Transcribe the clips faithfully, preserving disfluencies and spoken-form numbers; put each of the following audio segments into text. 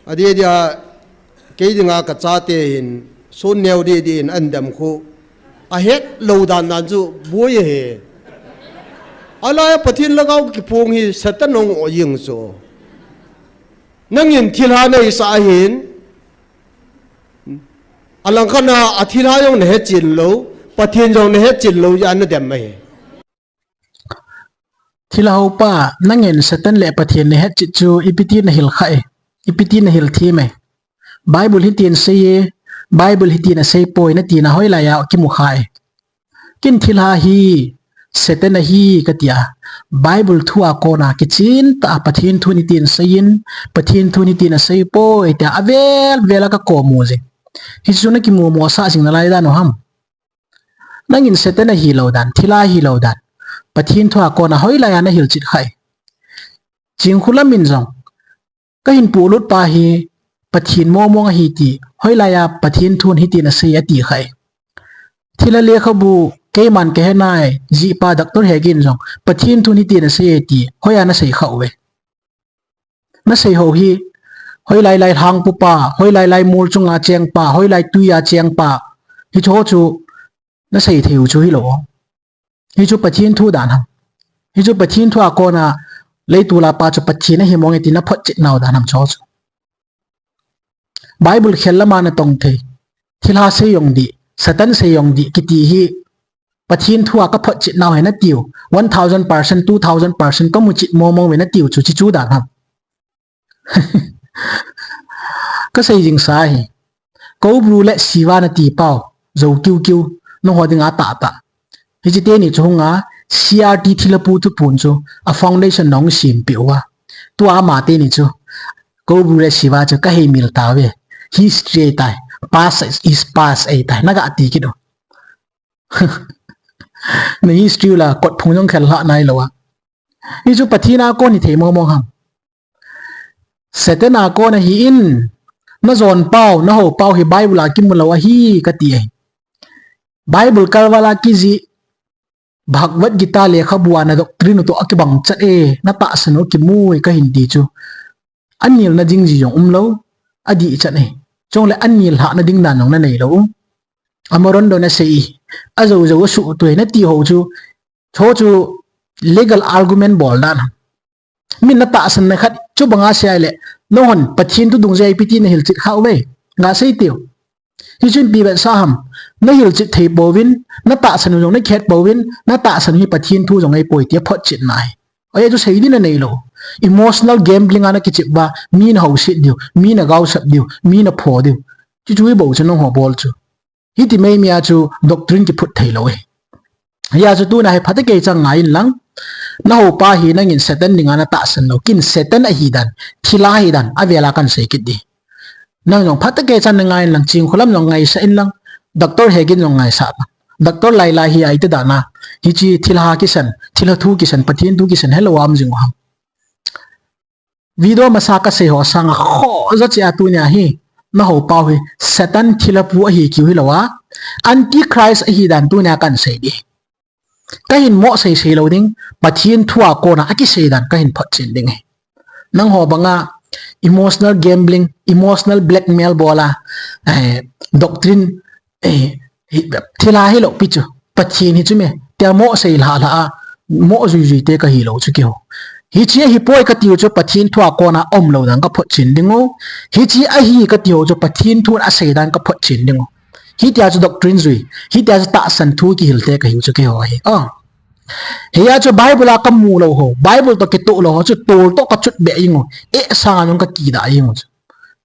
Adeh dia, kei dinga kachate hin, sun neo deh deh in an dem khu. Ahet lou dan dan chu, boi ahi. Alai a Pathen lhagao kiphong hi Satan nong o jing chu. Nangin thilha nei sa ahin, alangkhat a thilha jong nahet chen lou, Pathen jong nahet chen lou, ja nadem ahi. Thilha hopa, nangin Satan le Pathen nahet chet chu ipi ti nahil kha e, ipi ti nahil them e. Bible hitin asei e, Bible hitin asei poi nati na hoilai a kimu kha e. Ken thilha hi Satan ahi kati a, Bible thu a kona kichen tah a Pathen thu hitin asei in, Pathen thu hitin asei poi tia avel vel a kakomu jing. Hichu nakimu mo sah jing nalai dan u ham. Nangin Satan ahi lou dan, thilha ahi lou dan, Pathen thu a kona hoilai a nahil chet kha e. Chingkhulam in jong, kahin pulut pa hi Pathen mong mong ahi ti, hoilai a Pathen thun hitin asei ati kha e. Thilha lekhabu, keiman kahe nai, jihpa Doctor Hegin jong, Pathen thun hitin asei e ti, hoiya nasei kha uve. Nasei ho hi, hoilai lai lhangpu pa, hoilai lai mol chunga cheng pa, hoilai tui a cheng pa, hichu ho chu nasei thei u chu hilou. Hichu Pathen thu dan ham. Hichu Pathen thu a kona, leitol a pa chu Pathen ahi mong e ti naphotchet nau dan ham chu ho chu. Bible khel lama natong thei. Thilha sei jong dih, Satan sei jong dih, kiti hi Pathen thu a kaphotchet nau ahi natiu. One thousand percent, two thousand percent kamu chet mong mong uve natiu chu, hichu dan ham. Kasei jing sa hi. Cobra le Shiva nati pau, jou kiu kiu, nangho dinga tah tah. Hiche teni chu hunga, C R T thilha pu thuphon chu, a foundation nahung sempeh uva. Tua ama teni chu, Cobra le Shiva chu kahei mil tauve. History ahitai, past is past ahitai, naga ti kit u. Na history la kot phung jong khel lha nailou a. Hichu Pathen a kon hithei mong mong ham. Satan a kon ahi in, najon pau, nahou pau hi Bible a kimu lou ahi kati ahi. Bible kalval a kijih, Bhagavad Gita lekhabu a na doctrine u toh akibang chet e, natahsan u kimu e kahin ti chu. Anilna ding ji jong umlou, adih chet e. Chule anil lhahna ding dan jong nanei lou. Amaron do nasei, ajou jou asuh tui nati ho chu, chu chu legal argument bol dan. Min natahsan na khat, chubanga sei le, nahon Pathen thu dungjuia ipi ti nahil chet kha uve, gasei teu. Hichun ipi vetsah ham, nahil chet thei pouvin, natahsan u jong nakhet pouvin, natahsan u hi Pathen thu jong ahipoi tia photchetna ahi. Ajeh chu sei ding nanei lou. Emotional gambling a nakichep uva, mi nahouset diu, mi nagaosap diu, mi napho diu. Chuchu hi bou chu nangho bol chu. Hiti meimei a chu doctrine kiphut thei lou e. Hia chu tuna hi phatah kei chang ngai in lang. Nahou pa hi nangin Satan dinga natahsan lou. Ken Satan ahi dan, thilha ahi dan, avel a kahin sei kit ding. Nang jong phatah kei chan nangai in lang, Chingkhulam jong ngaisah in lang, Doctor Hegin jong ngaisah in lang. Doctor Lailai hi iti dan a, hiche thilha kisan, thilha thu kisan, Pathen thu kisan, helou a um jing u ham. Video masa kasei ho sanga khoh jo cheh a tunia hi, nahou pau hi, Satan thilha pu ahi kiu hilou a, Antichrist ahi dan tunia kahin sei ding. Kahin mo sei sei lou ding, Pathen thu a kona akisei dan kahin photchen ding ahi. Nangho banga emotional gambling, emotional blackmail bol a, eh, doctrine, eh, hi, thilha hilou pi chu. Pathen hi chu me, tia mo sei lha lha a, mo jui jui te kahi lou chu keiho. Hiche ahipoi katiu chu Pathen thu a kona umlou dan kaphotchen ding u. Hiche ahi katiu chu Pathen thu asei dan kaphotchen ding u. Hitia chu doctrine jui, hitia chu tahsan thu kihil te kahiu chu keiho ahi. Ah. Hia chu Bible a kamu lou ho, Bible toh kitoh lou ho chu tol toh kachut beh jing u. Eh, sanga jong kakidah jing u chu.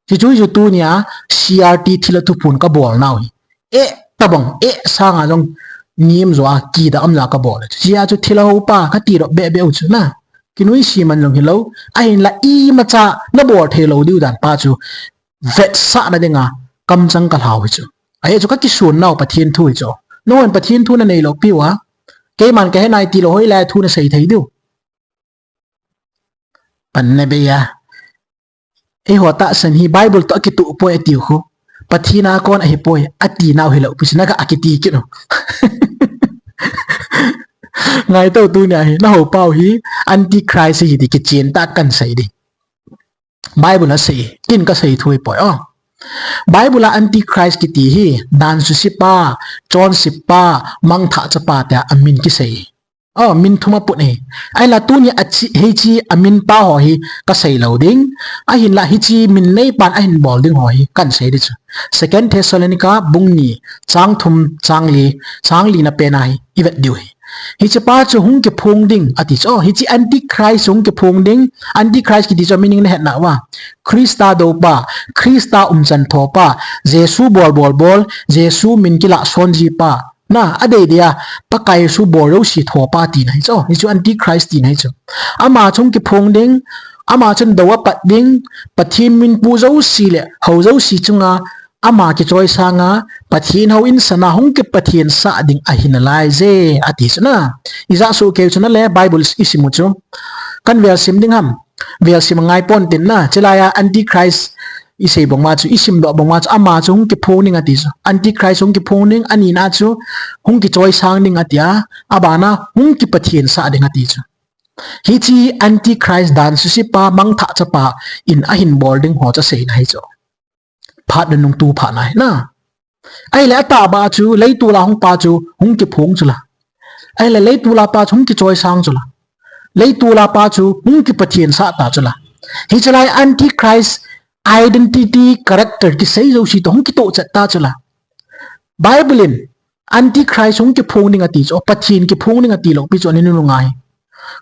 Hichu chu tunia C R T thilha thuphon kabol nau hi. Eh, tabang, eh, sanga jong nim jo a kidah um ja kabol. Hia chu thilha hou pa kati doh beh beh u chu na. Kinuisat man jong hilou, ahinla imacha nabol thei lou diu dan pa chu. Vetsahna dinga kamchang kalhau hi chu. Ajeh chu kakisonnau Pathen thu hi chu. Nahon Pathen thu nanei lou piu a. Keiman kahe nai tilou hoilai thu nasei thei diu. Pan nabei a. Eiho tahsan hi Bible toh akitoh poi atiu khu. Pathen a kon ahipoi atinau hilou pi chu naga kiti kit u. Ngaito tunia hi, nahou pau hi, Antichrist hi ti kichen tah kahin sei ding. Bible a sei, kin ka sei thui poi o. Bible a Antichrist kiti hi, dan susipa, chonsepa, mangthah chapa tia amin kisei. O, min thum aput e. Ahinla tuni a chi, hichi amin pa ho hi ka sei lou ding. Ahinla hichi min nei pan ahin bol ding ho hi kan sei di chu. Second Thessalonica bung ni, chang thum, chang li, chang li na pen a hi i vet diu hi. Hichi pa chu hung kiphong ding ati chu. O, hichi Antichrist hung kiphong ding. Antichrist kiti chu meaning na het na uva. Christa dopa, Christa umchan thopa, Jesu bol bol bol, Jesu min kila son ji pa. Na, adei dia, Pakai Jesu bol jouse thopa tina hi chu. Hichu Antichrist tina hi chu. Ama chu hung kiphong ding, ama chun do apat ding, Pathen min pu jouse le, hou jouse chunga, ama kichoisang a, Pathen hou in sana hung kipathensah ding ahi nalai je, ati chu na. Ijat soh keu chu na le, Bible i sim u chu. Kan vel sim ding ham. Vel sim ngai pon tin na. Chulai a Antichrist i sei bang ma chu, i sim doh bang ma chu, ama chu hung kiphong ding ati chu. Antichrist hung kiphong ding, ani na chu hung kichoisang ding ati a. Abana hung kipathensah ding ati chu. Hichi Antichrist dan susipa mangthah chapa in ahin bol ding ho chu seina hi chu. Phat nunung tu phat na hi na. Ahile atahbeh chu, leitol a hung pa chu, hung kiphong chu la. Ahile leitol a pa chu, hung kichoisang chu la. Leitol a pa chu, hung kipathensah ta chu la. Hichi lai Antichrist identity, character, kisei jouse toh, hung kitoh chet ta chu la. Bible in, Antichrist hung kiphong ding ati chu, Pathen kiphong ding ati lou pi chu, ani nunung a hi.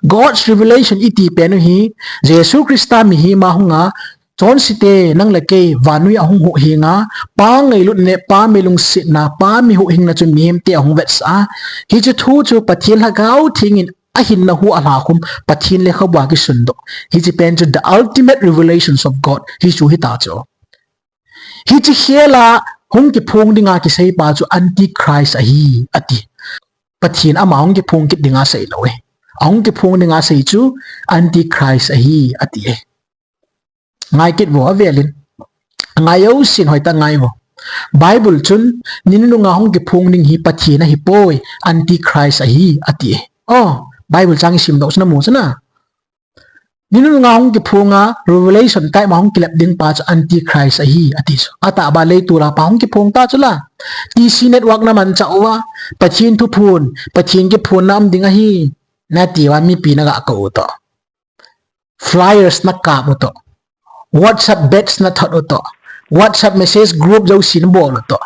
God's revelation i ti pen u hi, Jesu Christa mihem a hung a, chonse te nang le kei vannoi a hung huhhing a, Pa ngailut le Pa mi lungsetna, Pa mi huhhingna chu mihem te a hung vetsah a. Hichi thu chu Pathen Lhagao Theng in ahinna hu a lhakhum, Pathen lekhabu a kisun doh. Hichi pen chu the ultimate revelations of God. Hichu hita chu. Hichi khel a hung kiphong ding a kisei pa chu Antichrist ahi, ati. Pathen ama hung kiphong kit ding a sei lou e. Ahung kiphong ding a sei chu Antichrist ahi, ati e. Ngai kit vo avel in. Ngai jousen hoitah ngai vo. Bible chun, ni nunung a hung kiphong ding hi Pathen ahi poi, Antichrist ahi, ati e. O, Bible chang i sim doh chu na mu chu na. Ni nunung a hung kiphong a, Revelation time a hung kilep ding pa chu Antichrist ahi, ati chu. Atahbeh leitol a pa hung kiphong ta chu la. T C network na manchah uva, Pathen thuphon, Pathen kiphonna um ding ahi. Na ti uva mipi na ga kou u toh. Flyers na kap u toh. WhatsApp batch na thot u toh. WhatsApp message group jouse na bol u toh.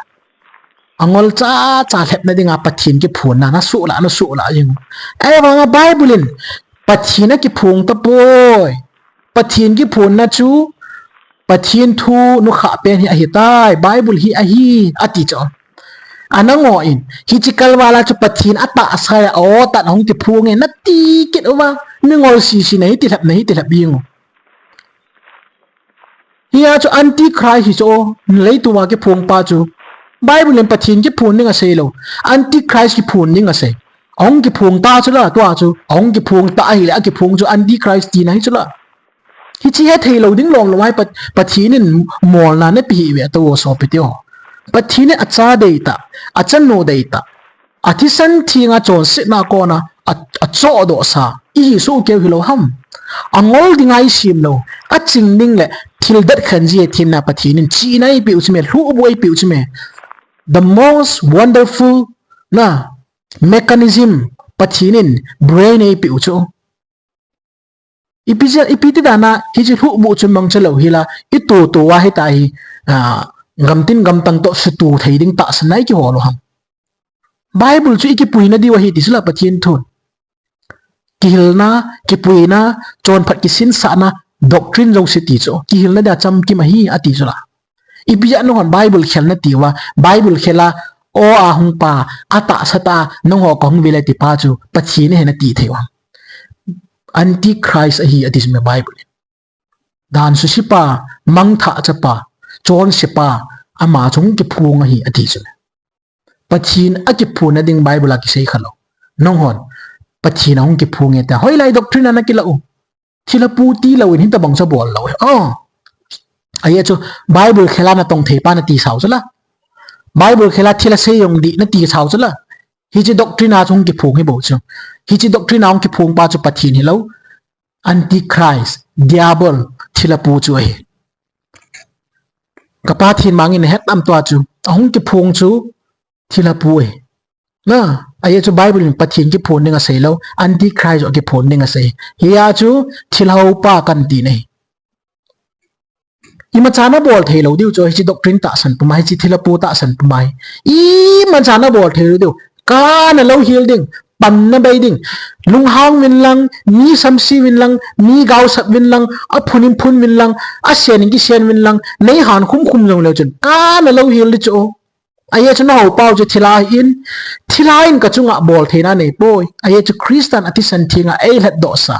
Angol cha cha lhepna ding a Pathen kiphonna, na suh la, na suh la jing. Ahivang a Bible in, Pathen akiphong tapoi. Pathen kiphonna chu, Pathen thu nukhah pen hi ahitai, Bible hi ahi, ati chu. Ana ngo in, hichi kalval a chu Pathen atahsa a, o, tah a hung kiphong e, na ti kit uva, mingol sisi na hiti lhep, na hiti lhep jing u. Hia chu Antichrist hi chu, leitol a kiphong pa chu. Bible in Pathen kiphong ding asei lou. Antichrist kiphong ding asei. Ahung kiphong ta chu la, tua chu. Ahung kiphong ta ahile, akiphong chu Antichrist tina hi chu la. Hichi hethei lou ding lom lou a hi Pat-, Pathen in molna na pe hih uve tou o sopi teho. Pathen in acha deitah, achanu deitah. Athisan theng a chonsetna kona, a, achohdoh sa, ihi soh keu hilou ham. Angol ding a i sem lou, aching ding le thil det khen ji e themna Pathen in chihna eipeh u chu me, lhuhbuh eipeh u chu me. The most wonderful na mechanism Pathen in brain eipeh u chu. Ipi jeh, ipi ti dan a, hichi lhuhbuh chu mangcha lou hi la, i to to a hita hi, a, gamtin gamtang toh sutu thei ding tahsan a i kihol u ham. Bible chu i kipuina diu ahi ti chu la Pathen thun. Kihilna, kipuina, chonphat kisinsahna, doctrine jouse ti chu. Kihilna dia chamkim ahi ati chu la. Ipi jeh a nangho Bible khel nati uva, Bible khel a, o a hung pa, atahsa tah a, nangho kahung vil e ti pa chu, Pathen ahi nati thei uva. Antichrist ahi ati chu me Bible in. Dan susipa, mangthah chapa, chonsepa, ama chu hung kiphong ahi ati chu me. Pathen akiphonna ding Bible a kisei kha lou. Nanghon, Pathen ahung kiphong e tia. Hoilai doctrine a na kila u. Thilha pu ti lou in hitabang chu bol lou. O. Ahi chu Bible khel a natong thei pa nati sao chu la. Bible khel a thilha sei jong dih nati sao chu la. Hichi doctrine a chu hung kiphong hi bou chu. Hichi doctrine a hung kiphong pa chu Pathen hilou. Antichrist, Diabol, thilha pu chu ahi. Ka Pathen mangin ahet am tua chu, ahung kiphong chu thilha pu ahi. Na, ajeh chu Bible in Pathen kiphon ding asei lou, Antichrist joh kiphon ding asei. Hia chu thilha pa kan ti ahi. Imacha nabol thei lou diu chu, hiche doctrine tahsan puma, hiche thilha pu tahsan puma hi. Imacha nabol thei lou diu. Kana louhel ding, panna bei ding. Lunghang uvin lang, mi samse uvin lang, mi gaosap uvin lang, aphun in phun uvin lang, asen in kisen uvin lang, nei han khum khum jong leu chun, kana louhel ding chu. Ajeh chu nahou pau chu thilha ahin, thilha in kachunga bol theina nei poi. Ajeh chu Christan athisan thenga eilhatdoh sa.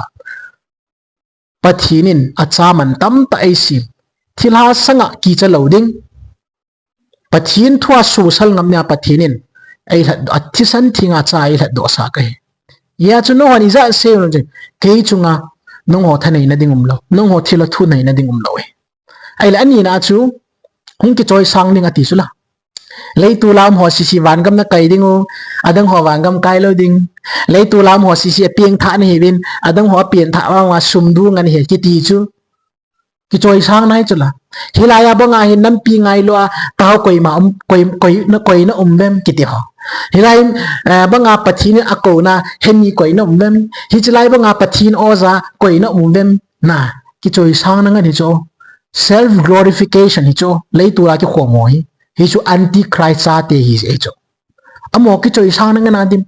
Pathen in acha man tamtah eisem. Thilha sanga kicha lou ding. Pathen thua sosal ngam nia Pathen in eilhat, athisan thenga cha eilhatdoh sa kahi. Hia chu nangho in ijat sei u chu, kei chunga nangho thaneina ding umlou, nangho thilha thu neina ding umlou ahi. Ahile anina chu, hung kichoisang ding ati chu la. Leiset a um ho sese vangam na kai ding u, adang ho vangam kai lou ding. Leiset a um ho sese apeng thah nahiuvin, adang ho apeng thah vang a sum du ngan hi kiti chu. Kichoisang nahi chu la. Hilai a banga hi nampi ngailua, tao koima um, koi, koi, na, koina um vem kiti ho. Hilai, eh, banga Pathen in akouna, hemi koina um vem. Hichelai banga Pathen oja, koina um vem. Na, kichoisang na ngan hi chu. Self glorification hi chu. Leiset a kikhom ho hi. Hi chu antichrist chate hi, hi chu. Amaho kichoisang na ngan a dim.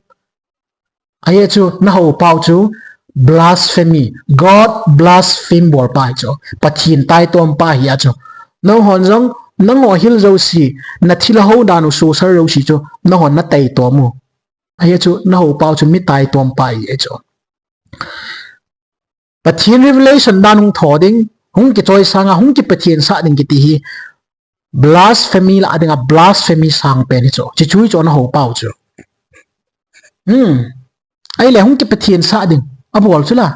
Ajeh chu nahou pau chu blasphemy, God blaspheme bol pa hi chu. Pathen taitom pa hi a chu. Nanghon jong, nangho hil jouse, na thilha hou dan u sosal jouse chu, nanghon na taitom u. Ajeh chu nahou pau chu mi taitom pa hi a chu. Pathen revelation dan hung tho ding, hung kichoisang a, hung kipathen sah ding kiti hi. Blasphemy lah a dinga blasphemy sangpen hi chu. Hichu hi chu nahou pau chu. Hmm. Ahile hung kipathen sah ding. Abol chu la.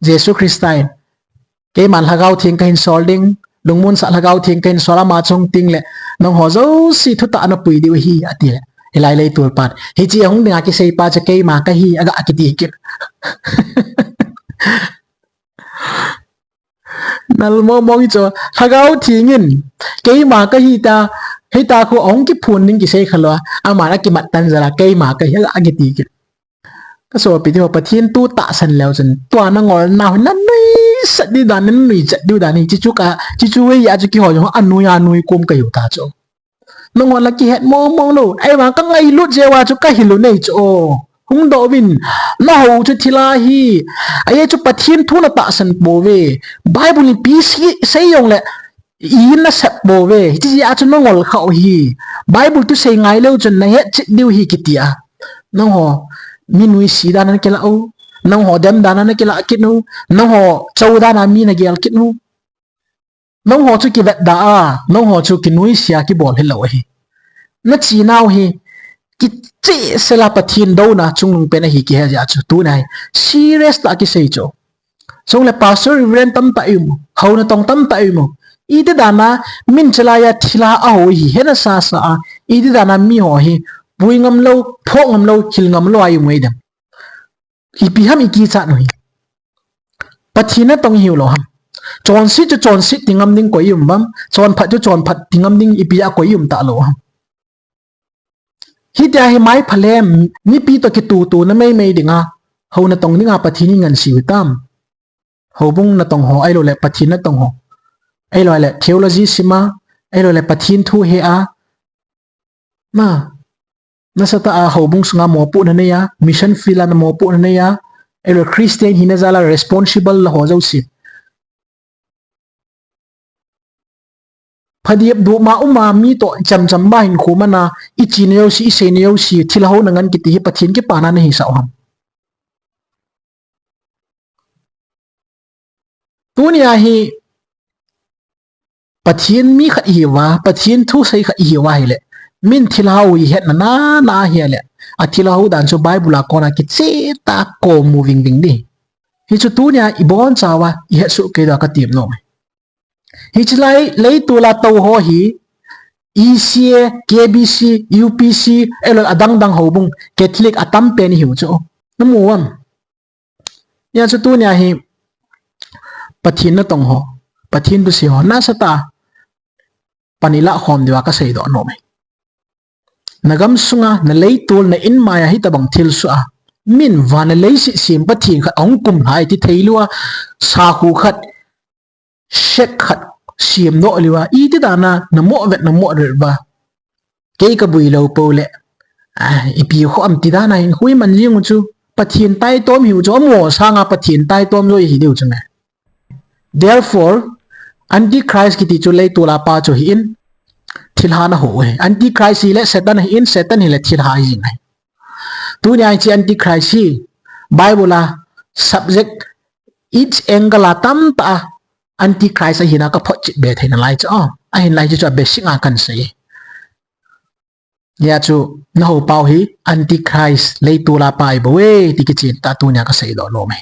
Jesu Christa in, keiman Lhagao Theng kahin sol ding, lungmonsah Lhagao Theng kahin sol, ama chung ting le, nangho jouse thutah a napui diu ahi, ati le. Hilai leiset pan. Hiche ahung dinga kisei pa chu keima kahi, aga kiti kit. Nal mong mong chu, Lhagao Theng in, keima kahi ta, hita khu ahung kiphon ding kisei khalou a, aman akimat tan jal a, keima kahi, aga kiti kit. Ka sopi teho, Pathen thu tahsan leu chun, tua nangolna hi nanuisat diu dan, nanuichat diu dan hi, hichu ka, hichu hi a chu keiho jong anui, anui kom kahiu ta chu. Nangol a kihet mong mong lou, ahivang kangailut jeh uva chu kahil u nei chu. Hung doh uvin, nahou chu thilha hi, ajeh chu Pathen thu natahsan pouve, Bible in ipi sei, sei jongle, i nasep pouve, hiche jeh a chu nangol khah u hi, Bible thusei ngai leu chun nahet chet diu hi kiti a. Nangho, mi nuisat dan a nakilah u, nangho dem dan a nakilah kit u, nangho chau dan a mi nagel kit u. Nangho chu kivetda a, nangho chu kinuisat a kibol hilou ahi. Nachenau hi, kichehsel a Pathen douna chungnung pen ahi kihe jeh a chu tunia hi serious tah a kisei chu. Chule pastor, reverend tamtah i um u, hou natong tamtah i um u. Iti dan a min chalai a thilha ahou hi hena sasa a, iti dan a miho hi pui ngam lou, phoh ngam lou, hil ngam lou a i um u dem. Ipi ham i kichat u hi. Pathen natong ihiu lou ham. Chonset chu chonset ti ngam ding koi i um uvem. Chonphat chu chonphat ti ngam ding ipi a koi i um talou ham. Hitia hi mai phalem, mipi toh kitutuna meimei dinga, hou natong dinga Pathen in ngansi u hitam. Houbung natong ho, ahilouleh Pathen natong ho. Ahilouleh theology sim a, ahilouleh Pathen thu he a. Na, nasatah a houbung sunga mopohna nei a, mission field a na mopohna nei a, ahilouleh Christian hina jal a responsible la ho jouse. Phadiap dup ma um a, mi toh cham cham ma hinkho man a, i chena jouse, i seina jouse, thilha houna ngan kiti hi Pathen kipana nahisah u ham. Tunia hi Pathen mi khat ihiuva, Pathen thusei khat ihiuva ahile, min thilha hou hi hetna nana ahile, athilha hou dan chu Bible a kona kicheh tah a komu ving ving ding. Hichu tunia ibonchauva ihet soh kei diu katim nom e. Hiche lai, leitol a tou ho hi, E C A, K B C, U P C, ahilouleh adang dang houbung, Catholic atam pen ihiu chu. Namu uvem? Hia chu tunia hi, Pathen natong ho, Pathen thusei ho, nasatah a pan ilah khom diuva kasei doh nom e. Nagam sunga, naleitol, na inmai a hitabang thilsoh a, min van le leiset sem Pathen khat ahung kumlhai ti thei lou a, sakhu khat, sect khat sem doh lou a, iti dan a namoh vet, namoh vet uva, kei kabui lou pou le, ah, ipi kho am ti dan a hin hui man jing u chu, Pathen taitom hiu chu, amaho sanga Pathen taitom joi hi diu chu me. Therefore, Antichrist kiti chu leitol a pa chu ahin, thilha naho u ahi. Antichrist hile Satan ahin, Satan hile thilha ahi jing ahi. Tunia hiche Antichrist hi Bible a subject, each angle a tamtah a Antichrist ahina kaphotchet be thei nalai chu, oh, ahin lai chu, chu a basic a kahin sei. Hia chu, naho pau hi Antichrist leitol a pa ahi bou e, ti kichen tah a tunia kasei doh nom e.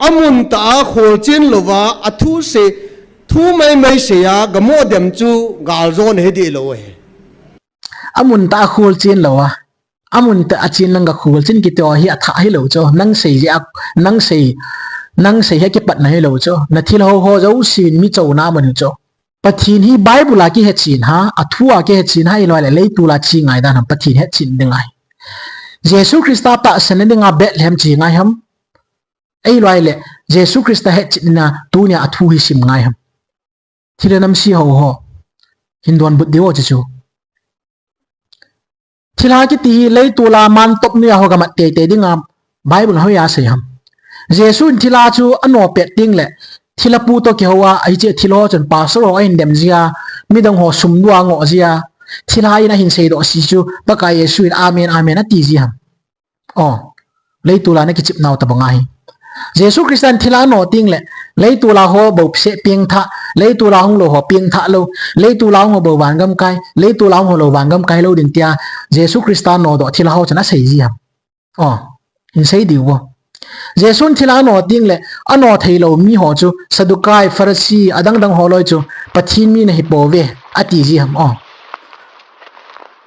Amun tah a kholchen louva, athu sei, thu maimai sei a, gamoh dem chu galjona hi dih lou e. Amun tah a kholchen louva, amun tah a chen lang gakholchen kiti ho hi athah hilou chu, nang sei jeh a, nang sei, nang sei hi akipatna hilou chu, nathilho ho jousen mi chouna aman u chu. Pathen hi Bible a kihetchen ham, athu a kihetchen ham, ahilou le leitol a che ngai dan ham, Pathen hetchen ding ahi. Jesu Christa tahsanna dinga Bethlehem che ngai ham, ahilou le Jesu Christa hetchetna tunia athu hi sim ngai ham. Thil le namse ho ho, hin donbut diu chu chu. Thilha kiti hi leitol a mantop noiya ho gamat teitei dinga Bible a hoiya asei ham. Jesun thilha chu ano pet teng le, thilha pu toh kihou a, hiche thilha ho chun pastor ho ahin dem jia, midang ho sum lua angoh jia, thilha in ahin seidoh se chu, Pakai Jesu in, Amen, Amen, ati ji ham. Oh, leitol a nakichep nau tabang ahi. Jesu Christa in thilha ano teng le, leitol a ho bou seh pengthah, leitol a hung lou ho pengthah lou, leitol a hung ho bou vangam kai, leitol a hung ho lou vangam kai lou ding tia, Jesu Christa nodoh thilha ho chun asei ji ham. Oh, hin sei diu vo. Jesun thilha ano teng le, ano theilou mi ho chu, Saddukai, Pharisee, adang dang ho loi chu, Pathen mi nahi pouve, ati ji ham. Oh.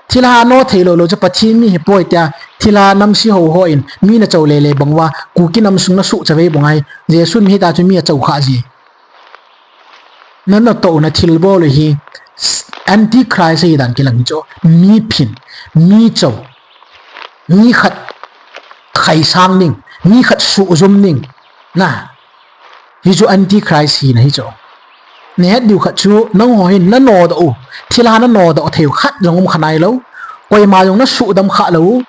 Thilha ano theilou lou chu Pathen mi hipoi tia, thilha namse ho ho in, mi nachou lele bang uva, Kuki nam sung nasuh chavei bang ahi, Jesun mi hita chu mi achou kha ji. Na, natohna thilbol u hi, Antichrist ahi dan kilang hi chu, mi phin, mi chou, mi khat khaisang ding, mi khat suhjum ding, na, hi chu Antichrist hina hi chu. Nahet diu khat chu, nangho hin nanodoh u, thilha nanodoh thei u khat jong um kha nailou, koima jong nasuhdam kha lou u,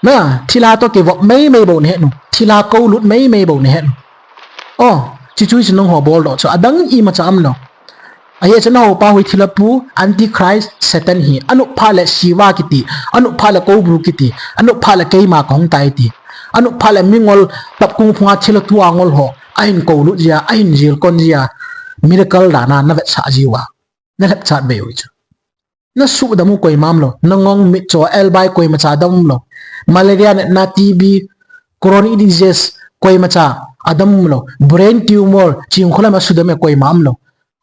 na, thilha toh kivop meimei bou nahet u, thilha koulut meimei bou nahet u. Oh, chuchu chu nangho boldoh chu, adang imacha umlou. Ahi chu naho pau hi thilha pu, Antichrist, Satan hi, anop phat le Shiva kiti, anop phat le Koubru kiti, anop phat le keima kahung tai ti, anop phat le mingol, tapkung phunga thilha tua ngol ho, ahin koulut jia, ahin jilkon jia, miracle dan a navetsah jiuva, nalhepchat bei u chu. Nasuhdam u koima umlou, nangong mitcho, elbai koimacha adam umlou, malaria natna, T B, chronic disease koimacha adam umlou, brain tumor, chingkholam a sudam e koima umlou.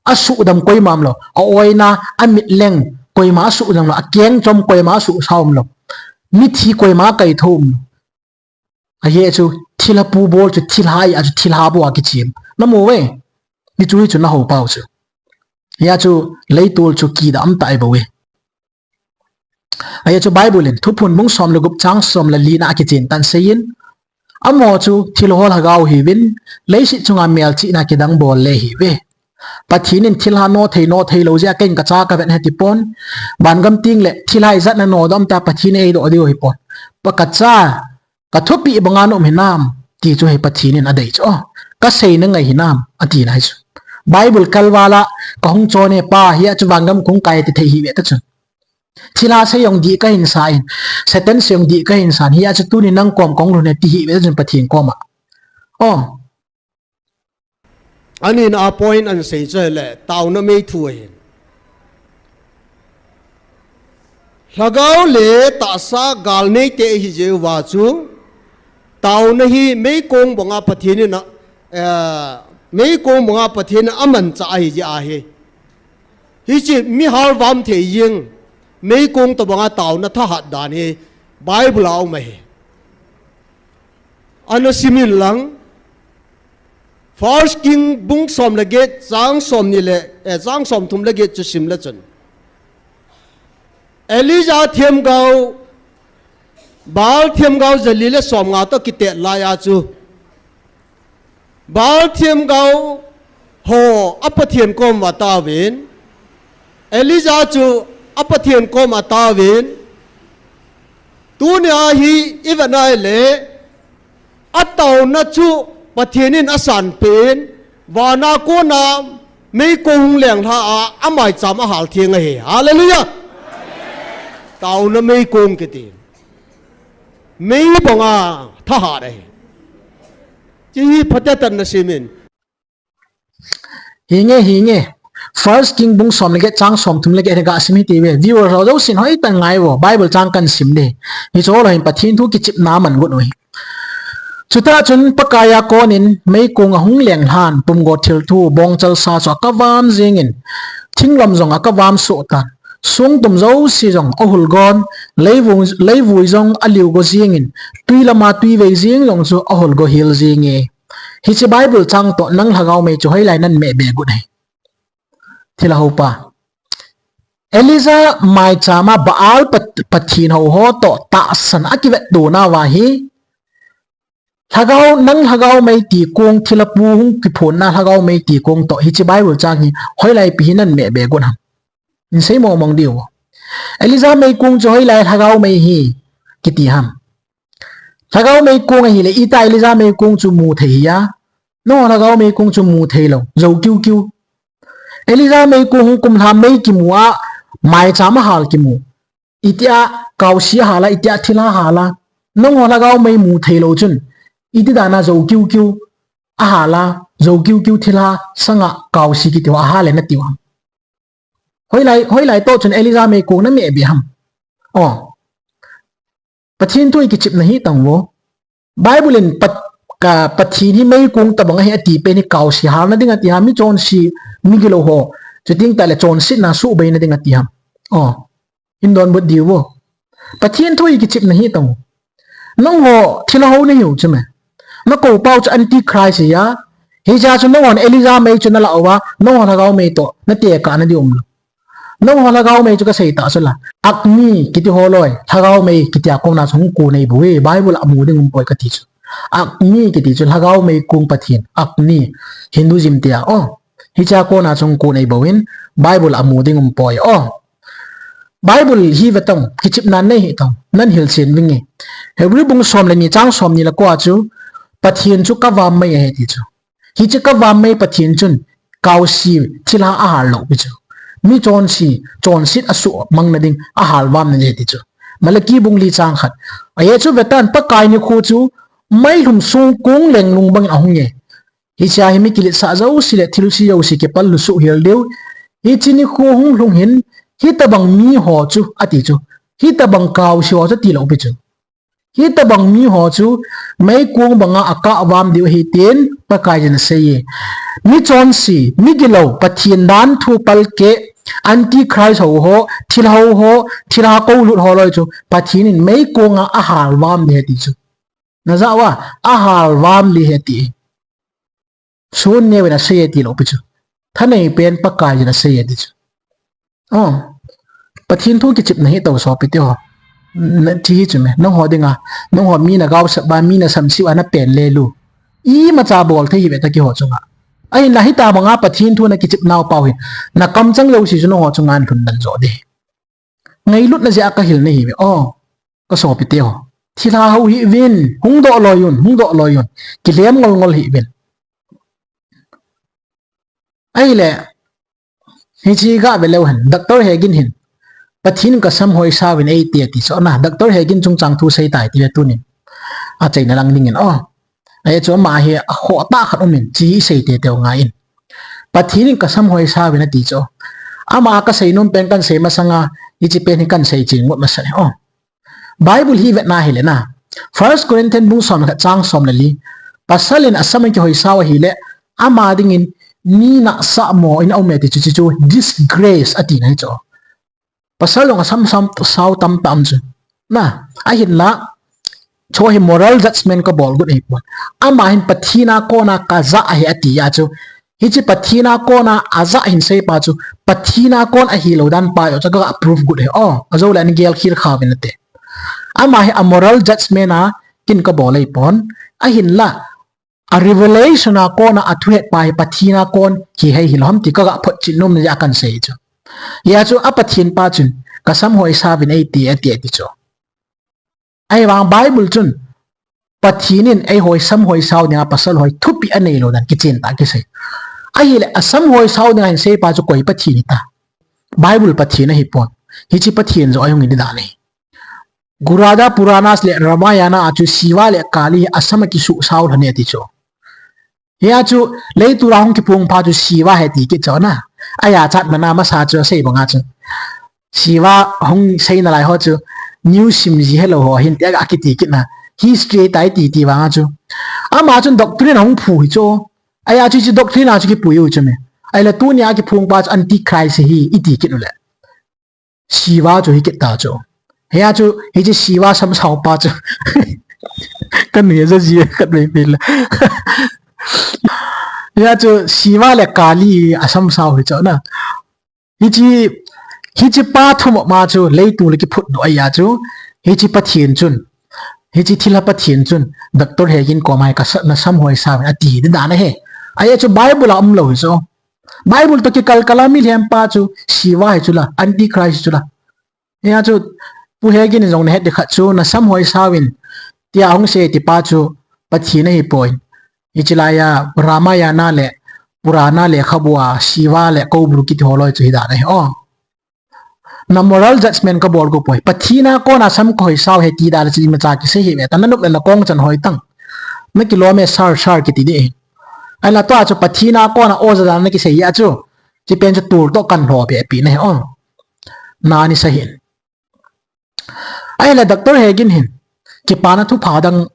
Asuhdam koima umlou, a-oina, amitleng koima asuhdam lou, akengchom koima asuhsa umlou, mithi koima kaitho umlou. Ahi chu, thilha pu bol chu, thilha ahi a chu, thilha bou a kichem. Namu uve? Hichu, hichu naho pau chu. Hia chu, leitol chu kidam tah ahi bou e. Ahi chu, Bible in, Thuphon bung som le gup chang som le li na akichen tah in aseiyin, amaho chu thilha lhagao ahiuvin, leiset chunga melchihna kidang bol le ahiuve. Pathen in thilha no thei, no theilou jeh a keiin kacha kavet ahi tipon, vangam teng le thilha ijat nanodoh um tia Pathen in eidoh diu ahipon, pa kacha, kathupeh banga naum hinam, ti chu hi Pathen in adei chu. Oh, kasei nangai hinam, ati nai chu. Bible kalval a kahung chon e Pa, hia chu vangam kahung kai ti thei hih ve ta chun. Thilha sei jong dih kahin sa in, Satan sei jong dih kahin sa in, hia chu tuni nang kom kahung lhun e ti hih ve ta chun Pathen koma. Oh. Anin a point ahin sei chu ahile, taona mei thu ahin. Lhagao le tahsa gal neite ihi jeh uva chu, taona hi meikong banga Pathen in a, eh, meikong banga Pathen in amanchah ahi jeh ahi. Hiche mi halvam thei jeng, meikong tobanga taona thahat dan hi Bible a um ahi. Ana sim in lang, First King bung som le get, chang som ni le, eh, chang som thum le get chu sim le chun, Elijah themgao, Baal themgao jali le som nga toh kitet lai a chu, Baal themgao ho a Pathen kom uva ataovin, Elijah chu a Pathen kom uva ataovin, tunia hi i vet na ahile, ataona chu Pathen in asanpeh in, vana kona meikong hung lenglha a, amaicham ahal theng ahi. Hallelujah! Taona meikong kiti. Mei banga thahat ahi. Hiche hi phatechan na simin. Hinge, hinge. First King bung som le get chang som thum le get hi ga sim hite ve. Viewer ho jousen hoitah in ngai vo. Bible chang kahin sim ding. Hiche ho hin Pathen thu kichepna aman got u ahi. Chutah chun Pakai a konin meikong ahung lenglhan, pumgo thilthu, bongchal sa chu akavam jingin, thinglom jong akavam soh tan. Songtum jouse jong ahul gon, leivui, leivui jong aliu go jingin, twi lama twi vei jing jong chu ahul go hel jinge. Hiche Bible chang toh nang lhagao mei chu hoilai nan meh be got ahi? Thilha houpa. Elijah maicham a Baal pat-, pathen ho ho toh tahsan a kivetto nauva hi, lhagao, nang lhagao mei ti kong, thilha pu hung kiphonna lhagao mei ti kong toh hiche Bible chang hi hoilai pi hi nan meh be got ham? Hin sei mong mong diu. Elijah meikong chu hoilai lhagao mei hi kiti ham? Lhagao meikong ahile, itih a Elijah meikong chu mu thei hia? Nangho lhagao meikong chu mu thei lou, jou kiu kiu. Elijah meikong hung kumlha mei kimu a, maicham ahal kimu. Itih a kaosi ahal a, itih a thilha ahal a. Nangho lhagao mei mu thei lou chun, iti dan a jou kiu kiu ahal a, jou kiu kiu thilha sanga kaosi kiti ho ahal e nati u ham? Hoilai, hoilai toh chun Elijah meikong na meh be ham? O. Pathen thu hi kichepna hi tang vo. Bible in Pat-, ka, Pathen hi meikong tobang ahi ati pen hi kaosi halna ding ati ham, mi chonse, migilou ho, chuteng tah le chonsetna suhbeina ding ati ham? O. Hin donbut diu vo. Pathen thu hi kichepna hi tang. Nangho thilha hou nahiu chu me. Nakou pau chu antichrist ahi a. Hichea chu nanghon Elijah mei chu nalah uva, nangho lhagao mei toh natekah na ding umlou. Nangho lhagao mei chu kasei tah chu la, Agni kiti ho loi, lhagao mei kiti a kona chu hung kon ahi bouve, Bible a mu ding umpoi kati chu. Agni kiti chu lhagao meikong pathen, Agni, Hinduism tia, o. Hichea kona chu hung kon ahi bouvin, Bible a mu ding umpoi, o. Bible hi ve tang, kichepna nei hi tang, nan hilchen vinge. Hebrew bung som le ni chang som ni le ko a chu, Pathen chu kavam mei ahi ti chu. Hiche kavam mei Pathen chun, kaosi thilha ahal lou pi chu. Mi chonse, chonset asuhmang na ding, ahal vam na ding ahi ti chu. Malachi bung li chang khat. Ajeh chu ve tan, Pakai nikho chu, meilhum songkong lenglung bangin ahunge. Hichea hi mi kiletsah jouse le thilse jouse kipal lhusuh hel diu. Hiche nikho hung lhung hin, hitobang miho chu, ati chu. Hitobang kaosi ho chu tilou pi chu. Hitobang miho chu meikong banga akah vam diu ahi tin Pakai in asei e. Mi chonse, migilou, Pathen danthu palkeh, antichrist ho ho, thilha hou ho, thilha koulut ho loi chu Pathen in meikonga ahal vam ding ahi ti chu. Najah uva, ahal vam ding ahi ti. Sun neuvin asei e tilou pi chu. Thanei pen Pakai in asei e ti chu. O, Pathen thu kichepna hi tang sopi teho. Nathi hi chu me, nangho dinga, nangho mi nagaosap uva, mi nasamseu a napen lel u, imacha bol thei hi ve ta keiho chunga. Ahinla hitabanga Pathen thu nakichep nau pau hin, nakamchang jouse chu nangho chunga lhun dan jo ding. Ngailutna jeh a kahil nahi ve. O, kasopi teho. Thilha hou hih uvin, hung doh loi un, hung doh loi un. Kilhem ngol ngol hih uvin. Ahile, hiche ga ve leu hen, Doctor Hagin hin, Pathen in kasam hoisau vin eiti ati chu na, Doctor Hagin chungchang thu sei tai ti ve tunin. Achaina lang dingin, o. Ajeh chu ama hi akhoh tah khat umin, hiche hi sei teitei u ngai in. Pathen in kasam hoisau vin ati chu. Ama kasei nom pen kahin sei masanga, hiche pen hi kahin sei chen ngot masa e, o. Bible hi vetna hile na, First Corinthians bung som le khat chang som le li, pasal in asam akihoisau ahile, ama dingin mi nahsah mo in aum e ti chu, chu, chu disgrace ati na hi chu. Pasal jong asam sam sao tamtah um chu. Na, ahinla, Chu hi moral judgment kabol got ahipon. Ama hin Pathen a kona kaja ahi ati a chu. Hiche Pathen a kona aja ahin seipa chu, Pathen a kon ahilou dan pa jong chu kaga prove got ahi. O, ajou le ana gel khel kha uvin nate. Ama hi a moral judgment a kin kabol ahipon. Ahinla, a revelation a kona athu het pa hi Pathen a kon hi ahi hilou ham ti kaga photchet nom na a kahin sei chu. Hia chu a Pathen pa chun, kasam hoisa uvin eiti, ati, ati chu. Ahivang Bible chun, Pathen in eiho sam hoisau dinga pasal ho hi thupeh anei lou dan kichen tah kisei. Ahile, asam hoisau dinga ahin seipa chu koi Pathen hita. Bible Pathen ahipon. Hiche Pathen joh ahung hi ding dan ahi. Garuda Purana le Ramayana a chu Shiva le Kali asam a kisuhsau lhon e ati chu. Hia chu leiset a hung kiphong pa chu Shiva ahi ti kit chu na. Ahia chat mana masa chu asei banga chu. Shiva hung sei nalai ho chu new sim ji helou ho ahin tia kiti kit na. History tai ti ti vanga chu. Ama chun doctrine ahung phu hi chu. Ahia chu hiche doctrine a chu kipui u chu me. Ahile tunia kiphong pa chu Antichrist ahi iti kit u le. Shiva chu hi kit ta chu. Hia chu, hiche Shiva sam sao pa chu. Ka nui ja ji khat mai pil. Hia chu, Shiva le Kali asam sao hi chu na. Hiche, hiche pa thum ma chu, leiset le kiphut doh ahia chu. Hiche Pathen chun. Hiche thilha Pathen chun. Doctor Hagin koma hi kasa, nasam hoisa uvin ati ding dan ahi. Ahia chu Bible a umlou hi chu. Bible toh kikal kal a milhem pa chu Shiva hi chu la, Antichrist chu la. Hia chu, Pu Hagin in jong nahet ding khat chu, nasam hoisa uvin, tia hung sei ti pa chu, Pathen ahipoi. Hiche laiya, Ramayana le, Purana lekhabu a, Shiva le Koubru kiti ho loi chu hi dan ahi o. Na moral judgment kabol got poi. Pathen a kona sam kahoisau ahi ti dan chu imacha kisei hi ve ta, na nop le na kong chan hoi tang. Na kilom e sir, sir kiti ding. Ahila tua chu Pathen a kona o ja dan na kisei a chu. Hiche pen chu tul toh kan lhopi pi na hi o. Na ni sa hin. Ahile Doctor Hagin hin. Kipana thupha dang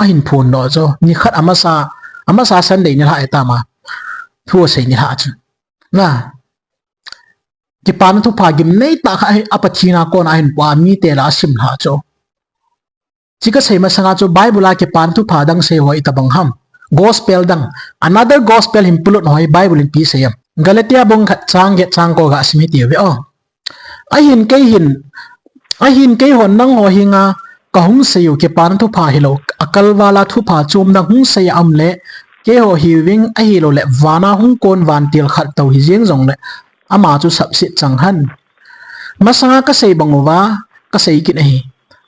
ahin phon doh chu. Nikhat amasa, amasa Sunday nilhah e tama. Thu asei nilhah chu. Na. Kipana thupha gimnei tah khat a Pathen a kona ahin pua mite lah a asim lhah chu. Hiche kasei masanga chu Bible a kipana thupha dang sei ho itobang ham. Gospel dang. Another gospel hin pulut ho hi Bible in ipi asei em. Galatia bung khat chang get chang ko ga sim hiti uve o. Ahin kei hin, ahin keihon nangho henga kahung sei u kipana thupha hilou, akalvala thupha chom dang hung sei a um le, keiho hiuving ahilou le, vana hung kon vantil khat tou hijeng jongle, ama chu sapset chang hen. Masanga kasei bang uva, kasei kit ahi.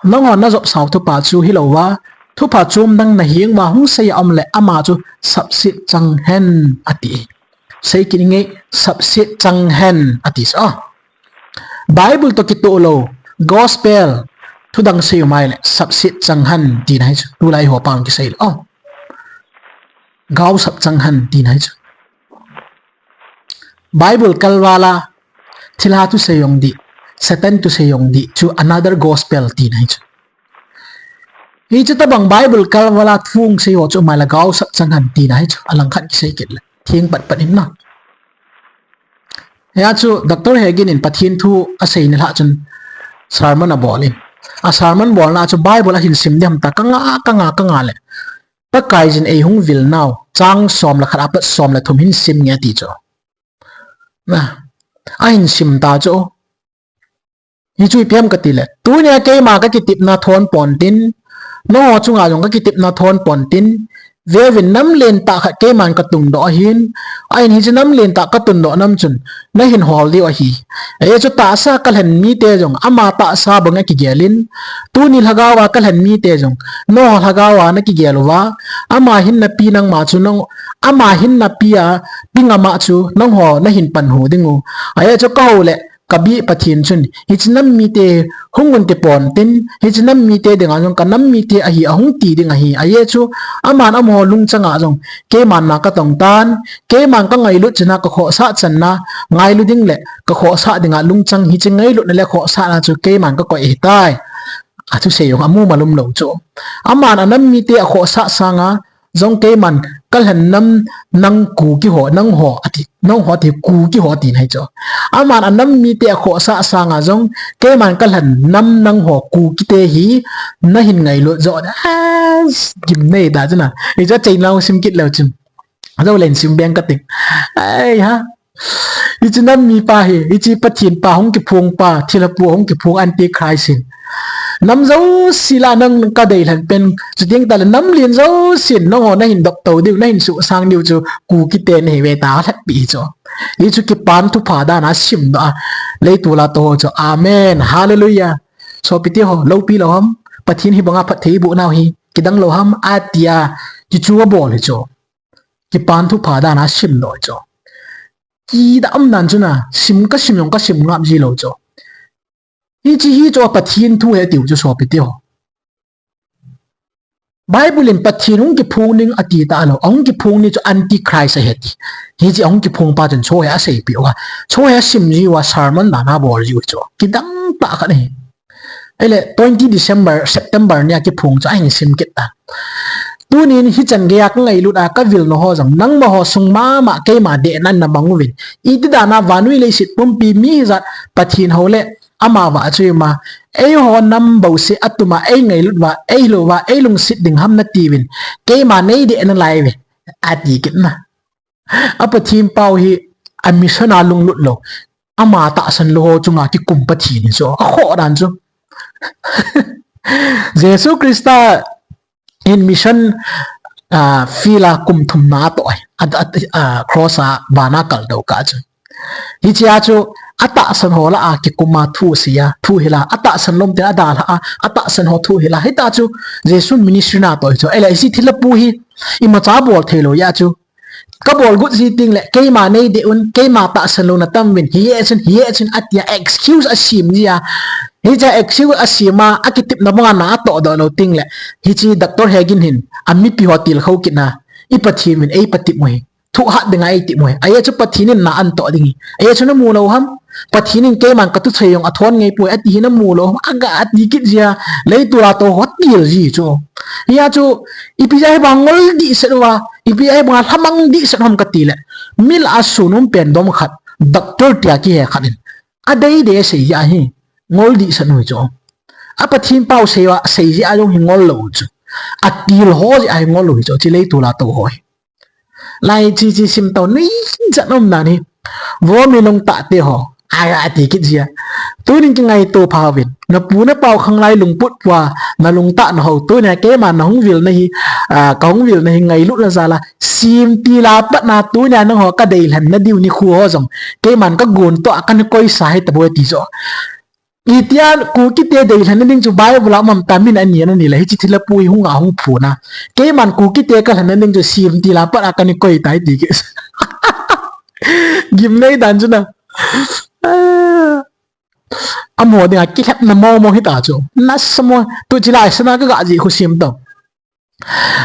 Nangho najopsau thupha chu hilou va, thupha chom dang nahenga hung sei a um le, ama chu sapset chang hen ati. Sei kit nge, sapset chang hen ati sa. Bible toh kitoh lou, gospel, thudang sei u mai le, sapset chang hen tina hi chu, tulai ho pang kisei le. O. Gaosap chang hen tina hi chu. Bible kalvala, thilha thusei jong ding, Satan thusei jong ding, chu another gospel tina hi chu. Hiche tobang Bible kalvala thu hung sei ho chu mai le gaosap chang hen tina hi chu, alangkhat kisei kit le. Theng pat pat in na. Hia chu Doctor Hagin in Pathen thu asei nilhah chun sermon abol in. A sermon bolna chu Bible ahin sim ding ham tia kanga, kanga, kanga le. Pakaiyin eihung vil nau, chang som le khat apat som le thum hin sim nge ati chu. Na, ahin sim ta chu. Hichu ipi ham kati le. Tunia keima kakitepna thon pontin. Nangho chunga jong kakitepna thon pontin. Veuvin, nam lentah khat keiman katundoh ahin. Ahin hiche nam lentah katundoh nam chun nahin hol diu ahi. Ajeh chu tahsa kalhen mite jong ama tahsa bang akigel in. Tuni lhagao a kalhen mite jong nangho lhagao a nakigel uva. Ama hinnapi nangma chu nang, ama hinnapi a, pi ngama chu nangho nahin panhu ding u. Ajeh chu kahou le, Kabih Pathen chun, hiche nam mite hung un ti pontin, hiche nam mite dinga jong ka nam mite ahi ahung ti ding ahi. Ajeh chu, aman amaho lungchang a jong, keiman na katong tan, keiman kangailut chan a kakhohsah chan a, ngailu ding le kakhohsah dinga lungchang hiche ngailutna le khohsahna chu keiman kakoi ahitai. Athusei jong amu malum lou chu. Aman anam mite akhohsah sanga, jong keiman kalhen nam nang Kuki ho, nangho ati, nangho ati Kuki ho tina hi chu. Aman anam mite akhohsah sanga jong, keiman kalhen nam nangho Kukite hi nahin ngailut jo. Ah, gimnei ta chu na. Hichu achaina sim kit leu chun. Ajo len sim beng kating. Ai ha. Hichu nam mipa hi, hichu Pathen pa hung kiphong pa, thilhapu hung kiphong Antichrist hin. Nam jouse lah a nang kadeilhen pen, chuteng tahle nam lien jousen, nangho nahin doptou diu, nahin suhsang diu chu, Kukite nahiuve tia lhatpeh hi chu. Hichu Kipan Thupha dan a simdoh a, leitol a tou ho chu. Amen. Hallelujah. Sopite ho, loupi lou ham, Pathen hibanga phatthei iboh nau hi, kidang lou ham, atia, hichu abol hi chu. Kipan Thupha dan a simdoh hi chu. Kidang dan chu na, sim kasim jong kasim ngap ji lou chu. Hiche hi chu Pathen thu ahi tiu chu sopite ho. Bible in Pathen hung kiphong ding ati talou. Ahung kiphong ni chu Antichrist ahi ti. Hiche ahung kiphong pa chun chu hi aseipeh uva. Chu hi asim ji uva sermon dan a abol ji u chu. Kidang tah khat ahi. Ahile, twenty December, September nia kiphong chu ahin sim kit ta. Tunin hichan geiya kangailut a kavil nau ho jong, nangma ho sung mama keima dehna namang uvin. Iti dan a vannoi leiset pumpi mi hijat Pathen hou le amavang chu ima, eiho nam bouseh atum a eingailut uva, eilou uva, eilungset ding ham natiuvin. Keima neidehna lai uve, ati kit na. A Pathen pau hi a mission a lunglut lou. Ama tahsan lou ho chunga kikum Pathen hi chu. Akhoh dan chu. Jesu Christa in mission, ah, field a kum thumna atoh ahi. A, a, a, cross a vana kaldoh kah chu. Hichea chu atahsan ho lah a kikum a thu asei a, thu hil a, atahsan lou ten adalhah a, atahsan ho thu hil a. Hita chu Jesu ministry natoh hi chu. Ahile hiche thilhapu hi imacha bol thei lou ahi chu. Kabol got ji teng le, keima neideh un, keima tahsan louna tam uvin, hiye chun, hiye chun, atia excuse asem ji a. Hiche excuse asem a, akitepna banga na atohdoh lou teng le, hiche Doctor Hagin hin, amipi ho tilkhou kit na, i Pathen uvin, eipatep u ahi. Thohhat dinga eitep u ahi. Ajeh chu Pathen in na anatoh ding ahi. Ajeh chu namu lou ham. Pathen in keiman katuchoi jong athon ngai poi, ati hi namu lou ham. Aga ati kit ji a, leitol a tou ho atil ji chu. Hia chu, ipi jeh a hibanga ngol dehset uva, ipi jeh a hibanga lhamang dehset ham kati le. Mi lah a sun um pen dom khat, doctor tia kihe khat in. Adei dei asei jeh ahi, ngol dehset u hi chu. A Pathen pau sei uva, sei jeh a jong hi ngol lou u chu. Atil ho jeh a hi ngol u hi chu, hiche leitol a tou ho hi. Lai chi chi sim tau ni chan um dan hi. Vo mi lungtah te ho. Ai, ati kit ji a. Tunin kingaito pha uvin. Napu napau khanglai lungput pua. Nalungtah na ho. Tunia keima nahung vilna hi. Ah, kahung vilna hi ngailut na jal a. Semtil a pat na tunia nangho kadeilhen na diu nikho ho jong. Keiman kagon toh a kana koisa hi taboi ti jo. Itia Kukite deilhen na ding chu Bible a um am tia min ani ani le hiche thilhapu hi hung a hung phon a. Keiman Kukite kalhen na ding chu semtil a pat a kana koi tai ti kit. Gimnei dan chu na. Amaho dinga kilhepna momo hita chu. Nasa mo, tu chilai sana kaga ji khu sim tau.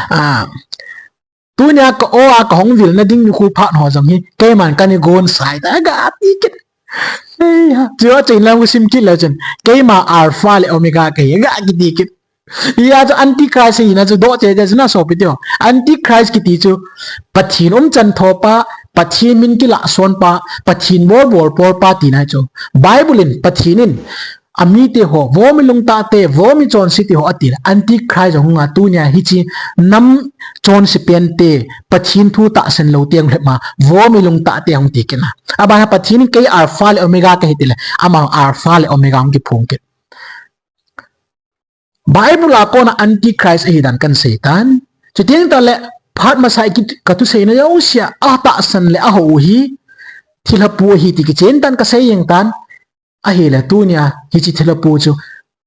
Ah, Tunia ka o a kahung vilna ding nikho phat ho jong hi, keiman kana gon sai ta, aga ti kit. Ei ha, chua chain lam kasim kit leu chun, keima Alpha le Omega kahi, aga kiti kit. Hia chu Antichrist hina chu doh cheh cheh chu na sopite ho. Antichrist kiti chu, Pathen umchan thopa, Pathen min kilah son pa, Pathen bol bol pol pa tina chu. Bible in, Pathen in, Amite ho, vo mi lungtah te, vo mi chonse te ho ati le, Antichrist jong hunga tunia hiche nam chonse pen te, Pathen thu tahsan lou te hung lhep ma, vo mi lungtah te hung ti kit na. Abana Pathen in kei Alpha le Omega kahi ti le, ama Alpha le Omega hung kiphong kit. Bible a kona Antichrist ahi dan kan sei tan. Chuteng tale, phat masa i kit, katoh seina jousea, atahsan le ahou hi, thilhapu ahi ti kichen tan kasei jeng tan. Ahile tunia, hiche thilhapu chu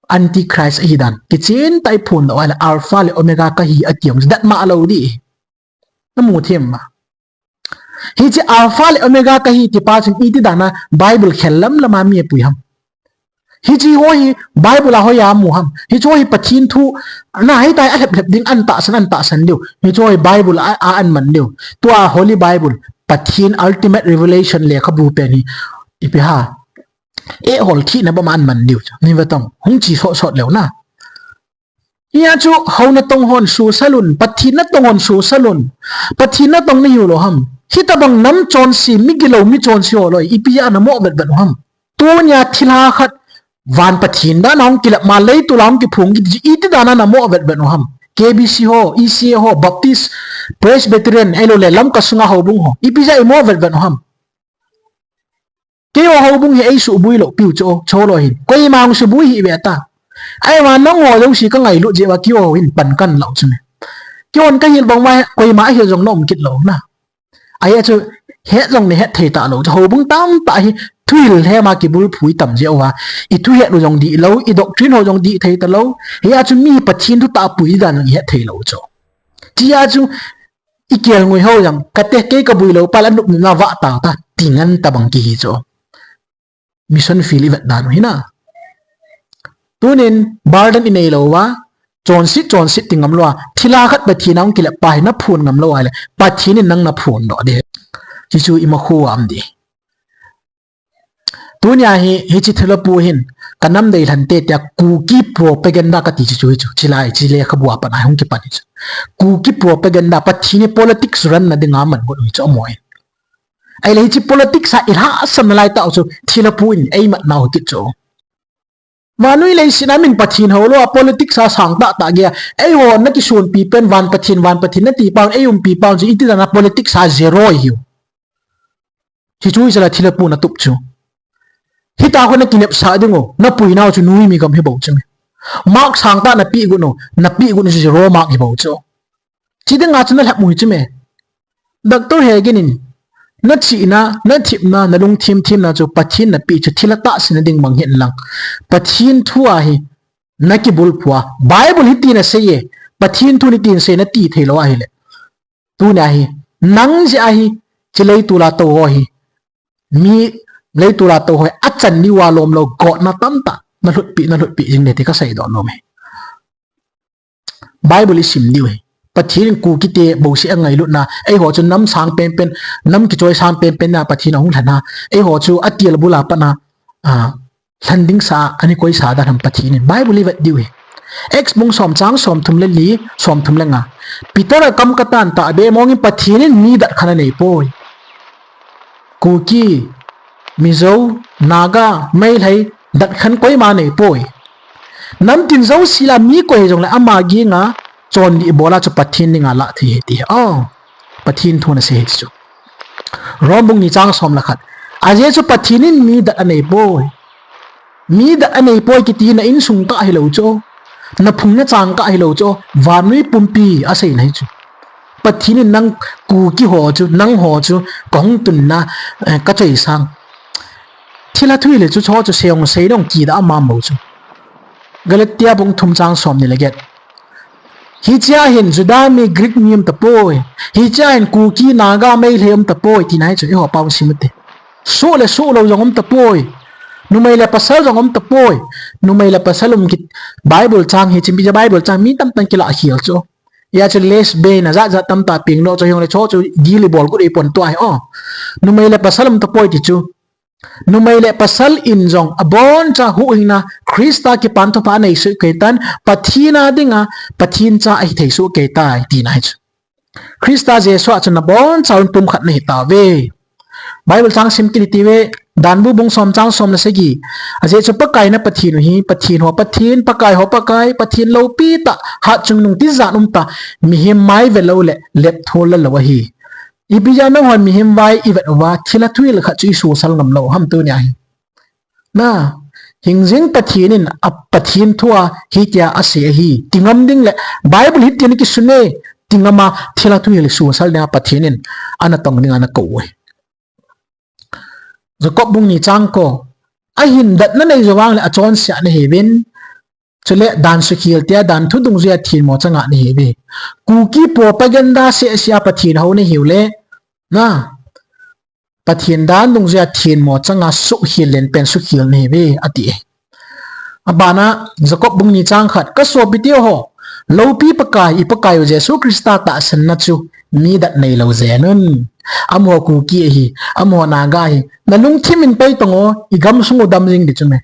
Antichrist ahi dan. Kichen tah a iphondoh a le Alpha le Omega kahi ati jong chu datmo lou ding. Namu thim ma. Hiche Alpha le Omega kahi ti pa chun iti dan a Bible khel lam lam a mi apui ham. Hiche ho hi Bible a hoiya amu ham. Hiche ho hi Pathen thu na hei tai a lhep lhep ding an tahsan an tahsan diu. Hiche ho hi Bible a, a an man diu. Tua Holy Bible, Pathen Ultimate Revelation lekhabu pen hi. Ipi ha. Eihol thina bama an man diu chu. Ni ve tong. Hung chi sot sot leu na. Hia chu hou natong hon suhsal un, Pathen natong hon suhsal un. Pathen natong nahiu lou ham. Hitabang nam chonse, migilou mi chonse ho loi, ipi a namo vetvet u ham. Tunia thilha khat, van Pathen dan a hung kilep ma, leitol a hung kiphong kiti chu iti dan a namo vetvet u ham. K B C ho, E C A ho, Baptist, Presbyterian, ahilouleh Lamka sunga houbung ho. Ipi jeh a imo vetvet u ham. Keiho houbung hi eisuboi lou piu chu, chu lou hin. Koima hung suboi hih ve ta. Ahivang nangho jouse kangailut jeh uva keiho hin pan kalah u chu me. Keihon kahil bang uva koima ahil jong naum kit lou na. Ahia chu het jong nahet thei talou chu. Houbung tamtah hi thuhil hema kibulphu itam jeh uva. I thuhet u jong dihlou, i doctrine ho jong dih thei talou. Hia chu mi Pathen thu tahpui dan jong ihet thei lou chu. Tia chu i kelngoi ho jong, kate kei kaboi lou pa la nupna vah ta ta, ti ngen tabang kihi chu. Mission field i vet dan u hi na. Tunin, burden i nei lou uva, chonset, chonset ti ngam lou a, thilha khat Pathen a hung kilep pa hi naphon ngam lou ahile, Pathen in nang naphon doh ding. Hichu ima khu am di. Tunia hi, hiche thilha pu hin, ka nam deilhen te tia Kuki propaganda kati chu chu hichu, chilai, chile khabu a pat a hung kipan hichu. Kuki propaganda, Pathen hi politics run na dinga man got u hichu amaho hin. Ahile hiche politics a i lhahsam nalai tah u chu, thilha pu in eimat nau hi kit chu. Vannoi leiset a min Pathen hou lou a politics a sang tahtah gei a. Eiho nakisonpi pen van Pathen, van Pathen nati pau, eiumpi pau chu iti dan a politics a zero ihiu. Hichu isala thilha pu natup chu. Hita ho nakinepsah ding u, napui nau chu noimi gam hi bou chu me. Mark sang tah napeh got u, napeh got u chu zero mark hi bou chu. Chi dinga chu nalhep u hi chu me. Doctor Hagin in, nachihna, nathemna, nalungthim themna chu Pathen napeh chu thilha tahsa na ding bang hin lang. Pathen thu a hi nakibulphu a. Bible hiti nasei e, Pathen thu hiti nasei nati thei lou ahile. Tunia hi, nang jeh a hi, hiche leitol a tou ho hi. Mi leitol a tou ho hi, achan diu a lom lou, gotna tamtah, nalhutpi, nalhutpi jing ding ti kasei doh nom e. Bible isim diu hi. Pathen in Kuki te bouseh angailutna, eiho chu nam sang penpen, nam kichoi sang penpen na Pathen ahung lhen a, eiho chu atil bul a pat na, a, lhen ding sa, ana koisa dan ham Pathen in. Bible ivet diu hi. Acts bung som chang somthum le li, somthum le nga. Peter a kam katan tahbeh mong in Pathen in mi dat khat anei poi. Kuki, Mizo, Naga, Meitei, dat khat koima nei poi. Namtin jouse lah a mi koi hijongle ama henga chondih bol a chu Pathen dinga lah thei ahi ti. Oh, Pathen thu nasei ahi chu. Rom bung ni chang som le khat. Ajeh chu Pathen in mi dat anei poi. Mi dat anei poi kiti na insung kah hilou chu. Na phung na chang kah hilou chu. Vannoi pumpi aseina hi chu. Pathen in nang Kuki ho chu, nangho chu, kahung tunna, eh, kachoi sang. Thilha thu hile chu, chu chu seiyong sei dong kida ama mo chu. Galatia bung thum chang som ni le get. Hichea hin Juda mi Greek mi um tapoi. Hichea hin Kuki Naga Meitei um tapoi. Tina hi chu, eiho pau sim u te. Soh le soh lou jong um tapoi. Numei le pasal jong um tapoi. Numei le pasal um kit Bible chang hi, chimpi ja Bible chang mi tamtah in kilah khel chu. Hia chu lesbian a jat jat tamtah peng lou chu hijongle chu chu dil ibol got ipon tua hi o. Numei le pasal um tapoi ti chu. Numei le pasal in jong abonchan huhhingna Christa kipan thupha anei soh kei tan, Pathen a dinga, Pathen cha ahi thei soh kei tai tina hi chu. Christa Jesu a chun abonchan pumkhat nahi tauve. Bible chang sim kit iti ve, Danbu bung som chang som le sagi. Ajeh chu Pakai na Pathen u hi, Pathen ho Pathen, Pakai ho Pakai, Pathen loupi tah, hatchungnung tijat um tah, mihem mai ve lou le, lepthol la lou ahi. Ipi jeh a nangho mihem vai ivet uva, thilha thuhil khat chu isosal ngam lou ham tunia hi. Na, hingjing Pathen in a Pathen thu a hitia asei ahi. Ti ngam ding le, Bible hitin kisun e, ti ngam a thilha thuhil sosal dinga Pathen in ana tong dinga ana kou e. Jakob bung ni chang ko. Ahin dat nanei jou vang le achonse nahiuvin. Chule dan sukhel tia dan thu dungjuia thenmo changa nahiuve. Kuki propaganda seh seh a Pathen hou nahiu le. Na. Pathen dan dungjuia thenmo changa sukhel len pen sukhel nahiuve ati e. Abana Jakob bung ni chang khat, ka sopite ho, loupi Pakai, i Pakai u Jesu Christa tahsanna chu mi dat neilou jen un. Amaho Kuki ahi, amaho Naga ahi, nalungthim in pei tong o, i gamsung u dam jing di chu me.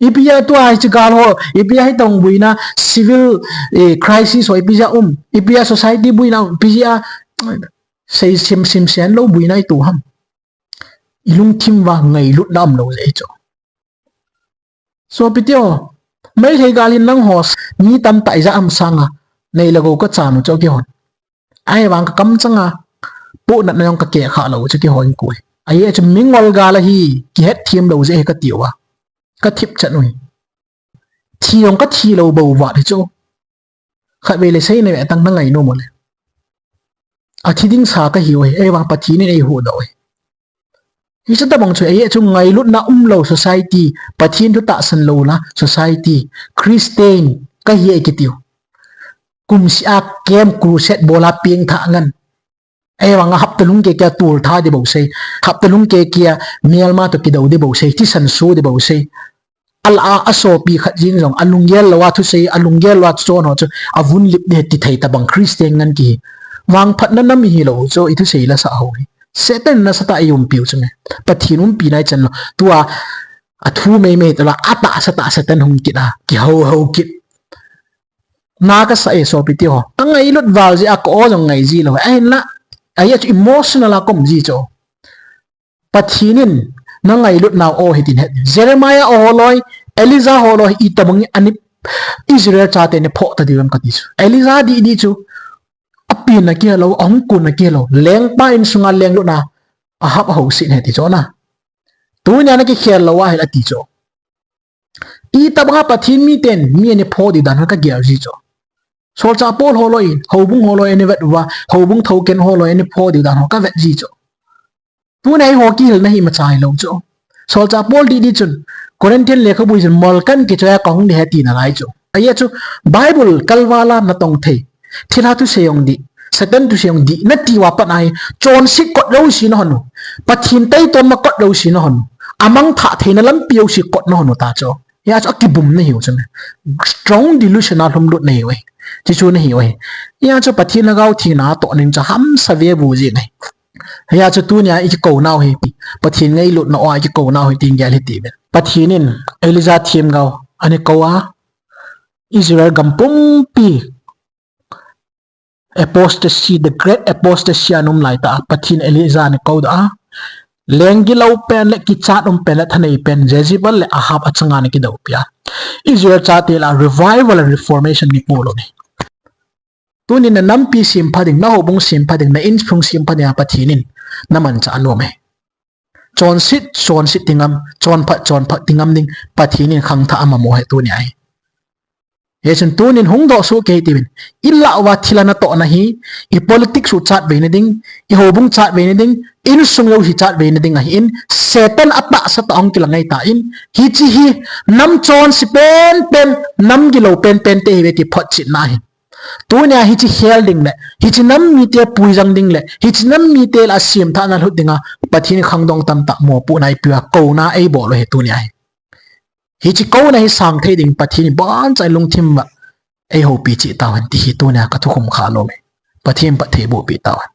Ipi a tua hiche gal ho, ipi a hitobang buina, civil, eh, crisis ho, ipi a um, ipi a society buina, ipi a, sei sim, sim sen lou buina itu ham. I lungthim uva ngailutna umlou jeh chu. Sopite ho, Meitei gal in nangho mi tamtah ija um sanga, nei le gou kachan u chu kihon. Ahivang ka kamchanga, pohnatna jong kakeh kha lou chu kihon koi. Ajeh chu mingol gal ahi, kihetthem lou jeh hi kati uva. Kathip chan u hi. Thi jong kathi lou bou vat hi chu. Khatvei le seina ve tang na ngainom u le. Athi ding sa kahiu hi, ahivang Pathen in eihuhdoh u hi. Hiche tobang chu, ajeh chu ngailutna umlou society, Pathen thu tahsan lou la society, Christian kahi e kitiu. Kumseh a camp crusade bol a pengthah ngen. Ahivang a hapta lhung kei kei a tol tha ding bou sei. Hapta lhung kei kei a melma toh kidou ding bou sei. Thisan so ding bou sei. Alah a, asopi khat jeng jong, alunggel lou a thusei, alunggel lou a chon ho chu, avun lip ding ti thei tobang Christian ngen kihi. Vangphatna nam ihi lou chu, ithusei la sah ho hi. Satan nasatah a eiumpiu chu me. Pathen umpi nai chan lou. Tua, athu mei mei tala, atahsa tahsa ten hung kit a, kihou hou kit. Na kasa e sopite ho. Ka ngailut val jeh a ka o jong ngai ji lou. Ahinla, ajeh chu emotional a ka um ji chu. Pathen in na ngailutnau o hitin het. Jeremiah o holoi, Elijah holoi, itobang in ani Israel chate ni phoh ta diu em kati chu. Elijah didi chu. Apenna kihelou, ahung kunna kihelou. Lengpa insunga lenglutna, Ahab ahouset in heti chu na. Tunia na kikhel lou ahile ati chu. Itobanga Pathen miten, mi ani phoh diu dan ho kagel ji chu. Solchah Paul holoi, houbung holoi ani vet uva, houbung thouken holoi ani phoh diu dan ho kavet ji chu. Tunia eiho kihilna hi imacha hilou chu. Solchah Paul didi chun, Corinthian lekhabu chun, molkan kichoi a kahung ding ahi tina ngai chu. Ajeh chu, Bible kalval a natong thei. Thilha thusei jong dih, Satan thusei jong dih, nati uva pat ahi, chonset kot jouse nahon u. Pathen taitomna kot jouse nahon u. Amangthah theina lampi jouse kot nahon u ta chu. Hia chu akibum nahiu chu me. Strong delusion a lhumlut nahiu ahi. Chuchu nahiu ahi. Hia chu Pathen Lhagao Theng natoh ning chu hamsa vevu jing ahi. Hia chu tunia ikikounau hi, Pathen ngailutna o a ikikounau hi tin gel hiti uvin. Pathen in Elijah themgao ana kou a, Israel gam pumpi apostasy, the great apostasy ana um laitah a, Pathen Elijah ana koudoh a, lenggilou pen le kichat um pen le thanei pen Jezebel le Ahab achanga ana kidoupia, Israel chate lah a revival and reformation ana poh lou ahi. Tunin na nampi sempha ding, na houbung sempha ding, na insung sempha ding a Pathen in namanchah anom e. Chonset, chonset ti ngam, chonphat, chonphat ti ngam ding, Pathen in khangthah amamo ahi tunia hi. Hichun tunin hungdoh soh kei hitiuvin, ilah uva thilha natohna hi, i politics u chatveina ding, i houbung chatveina ding, insung jouse chatveina ding ahin, Satan atahsa tah a hung kilang ahitan, hiche hi nam chonse penpen, nam gilou penpen te ahiuve ti photchetna ahi. Tunia hiche khel ding le, hiche nam mite puijang ding le, hiche nam mite lah a semthahna lhut dinga, Pathen in khangdong tamtah mopohna eipeuvin, kouna eibol u ahi tunia hi. Hiche kouna hi sangthei ding Pathen in boncha lungthim uva eihoupi cheh tauhen ti hi tunia kathukhum kha nom e. Pathen in phatthei bohpeh tauhen.